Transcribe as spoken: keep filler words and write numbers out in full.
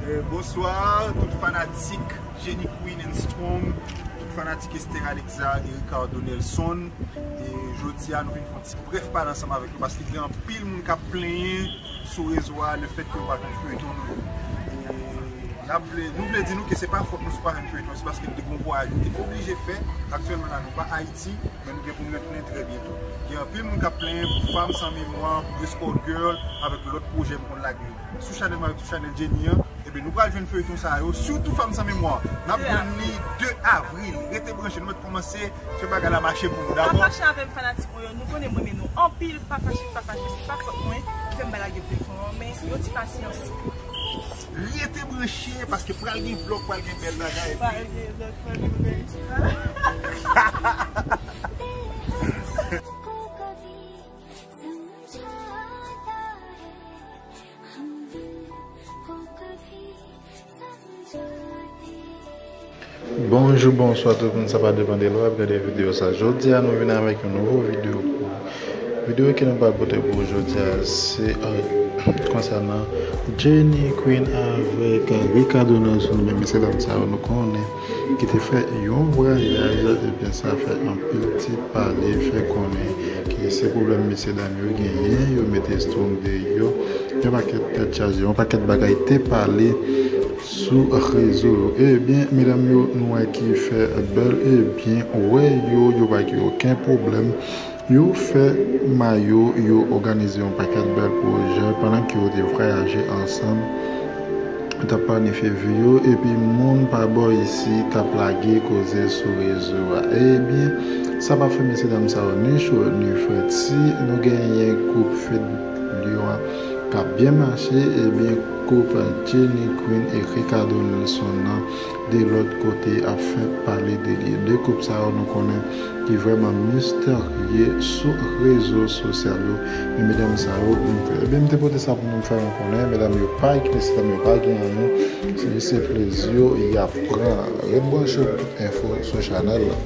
Eh, bonswa, tout fanatik Jenny Queen and Strong, tout fanatik Esther Alexa e Ricardo Nelson. E jodi a, nou vin fè yon ti brèf pale ansanm avèk nou, paske gen anpil moun k ap plenyen sou rezo a, le fèt ke nou pa jwenn feyton nou yo. E n ap vle, nou vle di nou ke se pa fòt nou si nou pa jwenn feyton, se paske nou te gen yon vwayaj nou te oblije fè. Aktyèlman la, nou pa Ayiti, men nou gen pou nou retounen trè byento. Gen anpil moun k ap plenyen pou Femme Sans Mémoire, pou Escort Girl, avèk lòt pwojè m konn lage yo sou chanèl mwen avèk sou chanèl Jenny an. Ebyen, nou pral jwenn feyton sa yo, sitou Femme Sans Mémoire. N ap jwenn li de avril. Rete branche, nou mèt kòmanse fè bagay la mache pou nou, dakò? Pa fache avè m, fanatik mwen yo. Nou konnen m renmen nou anpil. Pa fache, pa fache. Se pa fòt mwen ki fè m pa lage feyton an, men yon ti pasyans. Rete branche, paske pral gen vlòg, pral gen bèl bagay. Pral gen vlòg, pral gen bèl ti bagay. Bonjou, bonswa tout moun, sa pa depann de lè w ap gade videyo sa. Jodi a, nou vin avèk yon nouvo videyo pou videyo ke nou pral pote pou jodi a, se konsènan Jenny Queen avèk Ricardo Nelson. Men mesye dam sa yo, nou konnen ki te fè yon vwayaj, ebyen sa fè anpil ti pale, fè konnen ki se pwoblèm mesye dam yo genyen, yo mete Strong deyò, yon pakèt tèt chaje, yon pakèt bagay te pale sou rezo yo. Ebyen medam yo, nou wè ki fè bèl, ebyen wè yo, yo pa gen okenn pwoblèm. Yo fè mayo, yo òganize yon pakèt bèl pwojè pandan ke yo te vwayaje ansanm, t ap planifye vi yo, epi moun pa bò isi t ap lage koze sou rezo a. Ebyen, sa pa fè mesye dam sa yo ni cho ni frèt. Si nou genyen gwoup Fed Lyon an k ap byen mache, ebyen gwoup Jenny Queen e Ricardo Nelson nan de lòt kote ap fè pale de li. De gwoup sa yo nou konnen ki vrèman misterye sou rezo sosyal yo. Men medam sa yo, m te, ebyen, m te pote sa pou nou fè nou konnen. Medam yo pa gen, mesye dam yo pa gen anyen. Se jis se plezi yo y ap pran. Ret branche pou tout enfo sou chanèl la.